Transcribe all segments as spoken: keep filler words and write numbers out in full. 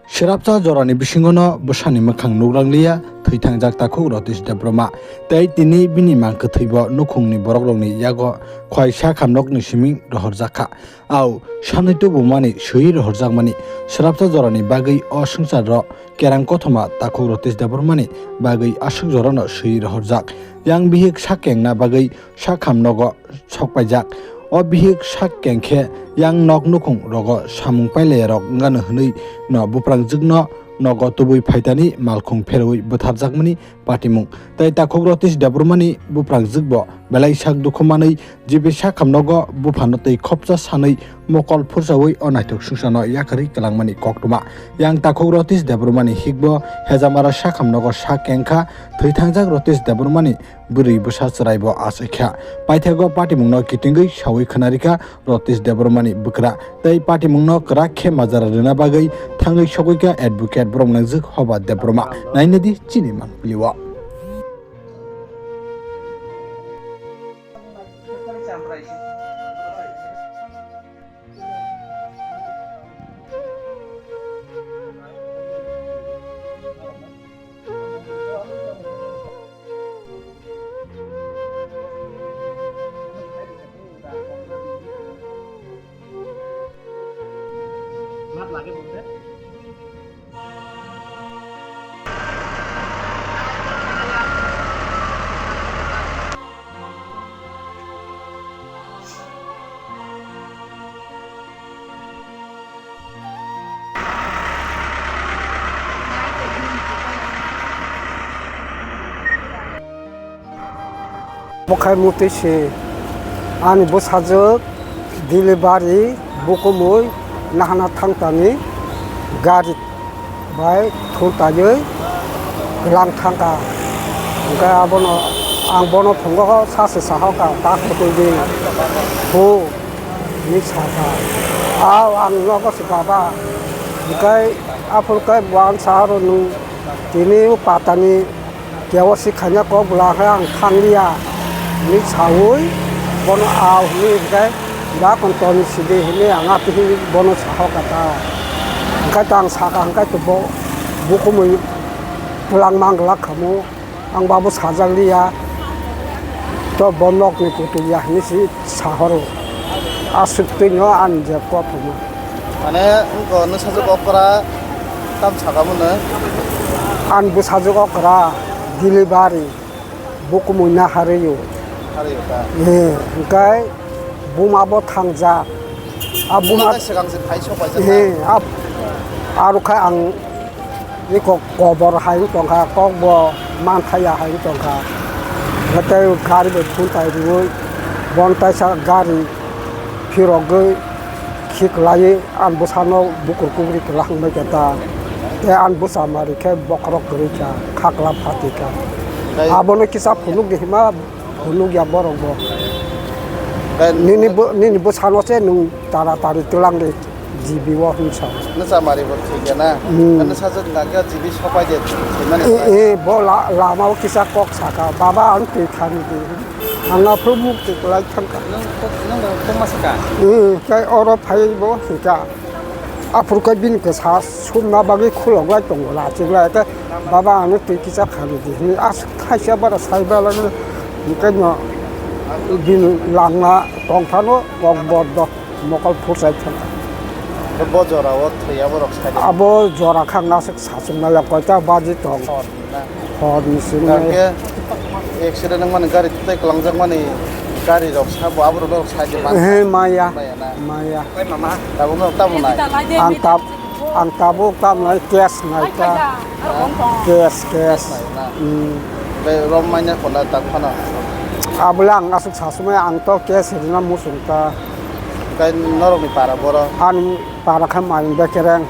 Swrapsa jorani bisingono bwsani mwkhang nukrangliya thwi thangjak takhuk Ratish Debbarma tei tini bini mang kwthwibo nukhungni borokrokni yago khwai sak hamnokni siming rohorjakha. Au sanwi tubumani swiwi rohorjakmani swrapsa jorani bagwi o swngcharro kerang kothoma takhuk Ratish Debbarmani bagwi aswk jorano swiwi rohorjak. Yang bihik sak kengna bagwi sak hamnogo sokpaijak. O bihik sak keng khe yang nok nukhung rogo samung pailai rok wngano hwnwi no buprangjwkno nogo tubui phaitani malkhung pherwi bwtharjakmani patimung. Tei takhuk Ratish Debbarmani buprangjwkbo belai sak dukhu manwi G B sak hamnogo buphano tei khopsa sanwi mokol phursawi o naithok swngcharno yakarwi kwlangmani koktwma. Yang takhuk Ratish Debbarmani hikbo Hejamara sak hamnogo sak kengkha thwi thangjak Ratish Debbarmani bwrwi bwsa chwraibo achaikha. Paithago patimungno kitingwi sawi khwnarikha Ratish Debbarmani bwkra tei patimungno kwrak khe majra rwna bagwi thangwi sogwikha advocate borok nangjwk Hoba Debbarma. Nainadi chini manpilio. Bo khai mutwi se ani bwsajwk delivery bukumui nahana thangtani gari bai thun taiwi kwlang thangkha. Hwnkhe abono ang bono phungo sa se sahoka, "Ta kwtwi di, phu," hinwi sakha. Ao ang nogo se, "Baba," hwnkhe aphuru khe bo ang sahoro, "Nwng tini o patani K Y C khaina kok bwla khe ang thangliya," hinwi saui bono ao hinwi hwnkhe, "Da kon toni sidi," hinwi ang atwi bono sahoka ta. Hwnkhe ta ang sakha hwnkhe to bo bukumui twlang mang glak khamu, ang babo sajak liya, to bo nokni kutuk ya hinwi si sahoro. Aswk twi no ani je kothoma. Mane wngkha nwsajwk okra tam saka mano? Ani bwsajwk okra delivery bukumui naharwi o. Harwi o ta? Eh, hwnkhe buma bo thangjak. A buma buma khe swkang se phai sok paijak ta? Eh, a, aro khe ang Iko kobor hai wng tongkha, kok bo manthaya hai wng tongkha. Hwnkhe tei gari bai thun tai riui, bon taisa gari phirogwi khiklaiwi ani bwsano bukur kubri kwlak wngbaikha ta. Tei ani bwsa mari khe bokhorok kwrwi kha, khakla phatikha. Tei abono kisa phunukdi hima. Phunukya borok bo. Tei nini bo, nini bwsano se nwng tara tari twlang di G B o hinwi sa. Nwchamari bo thwikya na? Hmm. Nwsajwk nangkhe G B sopai de thwimani. E, e, bo la-, lama o kisa kok saka, "Baba, ang twi thani di." Ang aphuru muk twi kwlai thangkha. Nwng kok, nwng bo kokma saka? Hmm, tei oro phai bo hika. Aphuru khe bini kwsa sumna bagwi khulok lai tongo, rachik lai khe, "Baba, ano twi kisa khani di," hinwi aswk thaisa bara sai balagwi, hwnkhe no bini langma tong phano kok boddo mokol phursai thangkha. Bo jora o thwi abo rok sai de? Abo jora kha ang aswk sachukmaya, koita baji tong. Hor ni na? Hor ni simi. Hwnkhe accident wngmani gari tei kwlangjak mani gari rok sabo abo rok sai de man? He, maya. Maya na? Maya. Tabuk no tamo nai? Ang tab-, ang tabuk tamo nai, cash nai ta. Cash, cash. Nai na? Hmm. Tei rom manya kona tak phano? Abole ang aswk sasumai, ang to cash rina muchung ta. Tei norok ni para boro? Ani para kha Mayung Bekereng.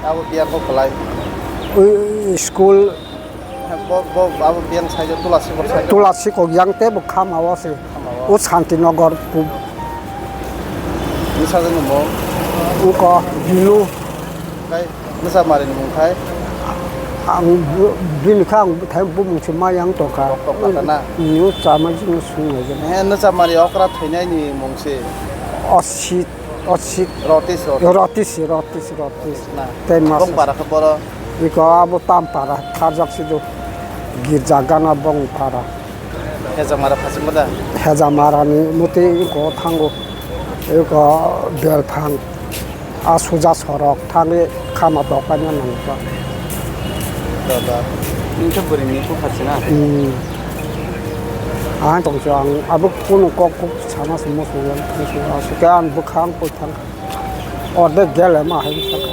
Abo biya kok kwlai? Ui, school. Bo, bo, abo biyang side o Tulasi kok side o? Tulasi kok yang tei bo Khamao se. Khamao. O Santinagar pu-, Nwsajwk ni mung? Wngkha Bilu. Khai Nwchamari ni mung khai? Ang bu-, bini kha ang thai bumung se ma yang tongkha. Tok tokha na? Nwchama jino sung nai jeno. He, Nwchamari okra thwinai ni mung se? Osit. O si-, Rotis, Rotis. Rotis, Rotis, Rotis. Na. Tei mas. Bong para khe boro. Iko abo tam para, tharjak sidu. Girja gana bong para. Hejamara phasing boda. Hejamara ni muti iko thango. Iko belphang. A suja sorok thangwi khama dokaina nangkha. Dada, nini khe bwrwi ni kok khachina? Hmm. Ang tongsa ang abo kunu kok kok sama se musu yang musu asuk ang bwkhang koi thang. Orde gele ma hai thang.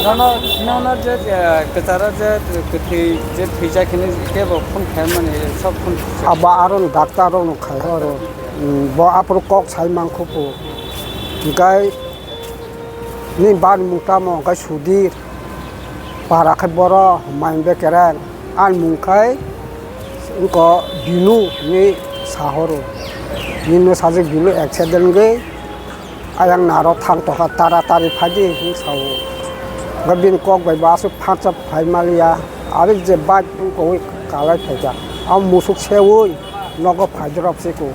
Nono, nono je, eh, kwcharo je kwthwi je thwijak hini kebo phone khaimani sob phone. Abo aron doctor rok no khai oro. Hmm, bo aphuru kok sai mangkhupu. Hinkhe Ni bani mung tamo hwnkhe Sudir, para khe boro Maimbe Kereng, ani mung khe wngkha Binu hinwi sahoro. Bini sajwk Binu accident wngwi ayang naro thang tongkha, taratari phaidi hinwi sao. Hwnkhe bini kok bai bo aswk phansa phai maliya, aboni je bike wngkha kalai phaikha, abo musuk seui. Nogo phaidorop se ko.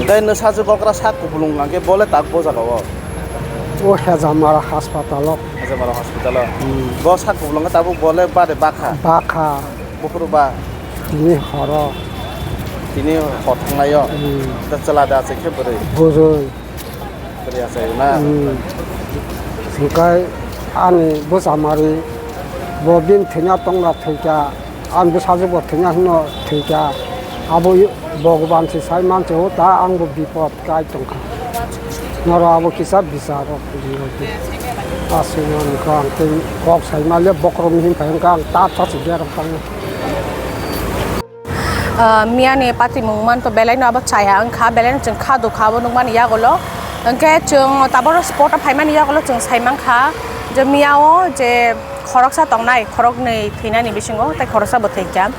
Tei no sajwk okra sak kupulung hwnkhe bole tak bo jaga o. O Hejamara hospital o. Hejamara hospital o. Hmm. Bo sak kupulung khe tabuk bole bade bakha. Bakha. Bukhuru ba. Tini horo. Tini hor thangnai o. Hmm. Da chwla da se khe bwrwi. Bwrwi. Kwrwi achai na? Hmm. Hwnkhe ani bwchamari bo bini thwina tongla thwikha, ani bwsajwk bo thwina hwnwi thwikha. Abo Bhagwan se sai manse o ta ang bo bipot kai tongkha. Noro abo kisa bicharo. Aswk ang tei kok sai male bokhorok ni himpai wngkha ang ta ta se berang thango. Ah, miyani patimung manto belai no abo chaya wngkha, belai no chwng kha dukha abo nukmani yagulo. Hwnkhe chwng taboro spot o phaimani yagulo chwng sai mankha je miyao je khoroksa tongnai, khoroknwi thwinani bisingo tei khoroksa bo thwikha.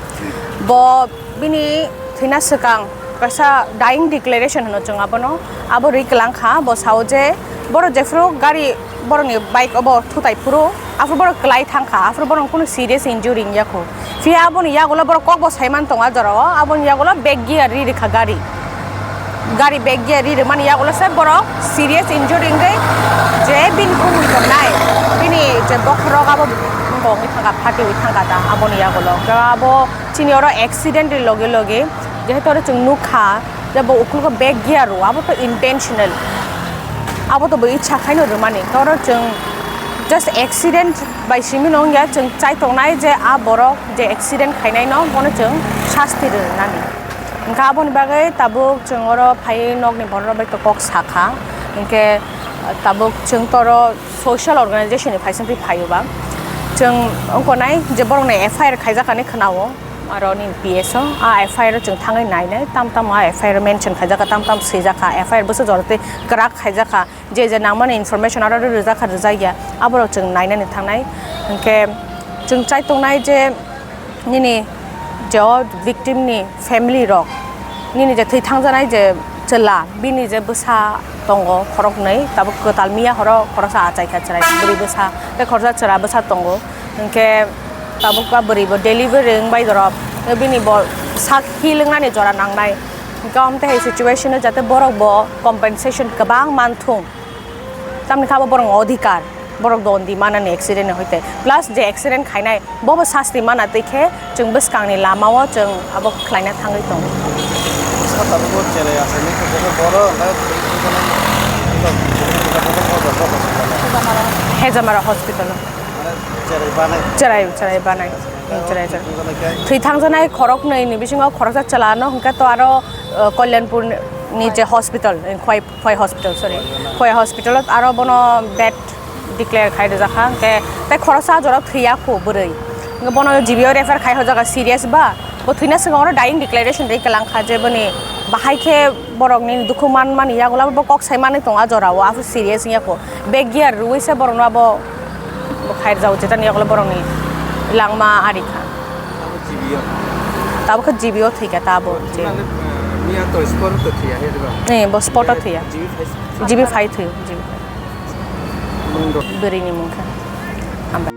Bo bini thwina swkang kaisa dying declaration hwno chwng abono, abo rwi kwlangkha. Bo sao je borok jephru gari borokni bike obo thutai phuru, aphuru borok kwlai thangkha, aphuru borok kunu serious injury wngya kho. Phiya aboni yagulo borok kokbo saiman tongo ah jorao, aboni yagulo back gear ri rikha gari. Gari back gear ri rwmani yagulo se borok serious injury wngwi je bini bumui tongnai, bini je bokhorok abo wngwi thangkha, phatiwi thangkha ta aboni yagulo. Khe abo chini oro accident ni loge loge jehetu oro chwng nukha, je bo ukulgo back gear rw, abo to intentional, abo to bo ichha khaino rwmani. Toro chwng just accident bai simi no wngya, chwng chai tongnai je a borok je accident khainai no bono chwng sasti rwnani. Hwnkhe aboni bagwi tabuk chwng oro phaiwi nokni borok rok bai to kok sakha, hwnkhe tabuk chwng toro social organization ni phaisingtwi phaio ba. Chwng wngkha nai je borokni F I R khaijak hinwi khwnao, aro nini P S o, a F I R o chwng thangwi nainai, tam tam a F I R o mention khaijakha, tam tam swijakha, F I R bwswk jora tei kwrak khaijakha, je je nangmani information aro rwjakha, rwjakya, aborok chwng nainani thangnai. Hwnkhe chwng chai tongnai je nini je o victim ni family rok, nini je thwi thangjanai je chwla, bini je bwsa tongo khoroknwi, tabuk kwtal miya horo khoroksa achaikha chwrai bwrwi bwsa, tei khoroksa chwla bwsa tongo, hwnkhe tabuk a bwrwi bo delivery wngbai dorop, bini bo sak heal wngnani jora nangnai, hwnkhe omo tei hai situation o jate borok bo compensation kwbang manthung. Tamni kha bo borokni odhikar, borok dondi manani accident ni hoite. Plus je accident khainai, bobo sasti mana twi khe chwng bwskangni lamao chwng abo khlaina thangwi tongo. Saka tabukbo cherai achaini khe bono borok hwnkhai Hejamara hospital o. Mane cherai banai. Cherai, cherai banai. Cherai, cherai. Thwi thangjanai khoroknwi ni bisingo khoroksa chwla no hwnkhe to aro, uh, Kalyanpur ni je hospital, Khwai Khwai hospital, sorry. Khwai hospital o aro bono bed declare khai rijak kha, hwnkhe tei khoroksa jora thwiya kho bwrwi. Hwnkhe bono G B o refer khai hojak kha serious ba, bo thwina swkang oro dying declaration ri kwlang kha je boni bahai khe borok ni dukhu man mani yagulo bo kok sai manwi tongo a jora o, aphuru serious wngya kho. Bag gear rwui se borok no abo bo khai rijak o, jetan yagulo borok ni langma ari kha. Abo G B o. Tabuk khe G B o thwi kha ta abo. Mane, eh, miya to spot to thwiya he diba? Eh, bo spot o thwiya. G B phai. G B phai thwiyo, G B phai. Mung do. Bwrwi ni mung khe. Hambai.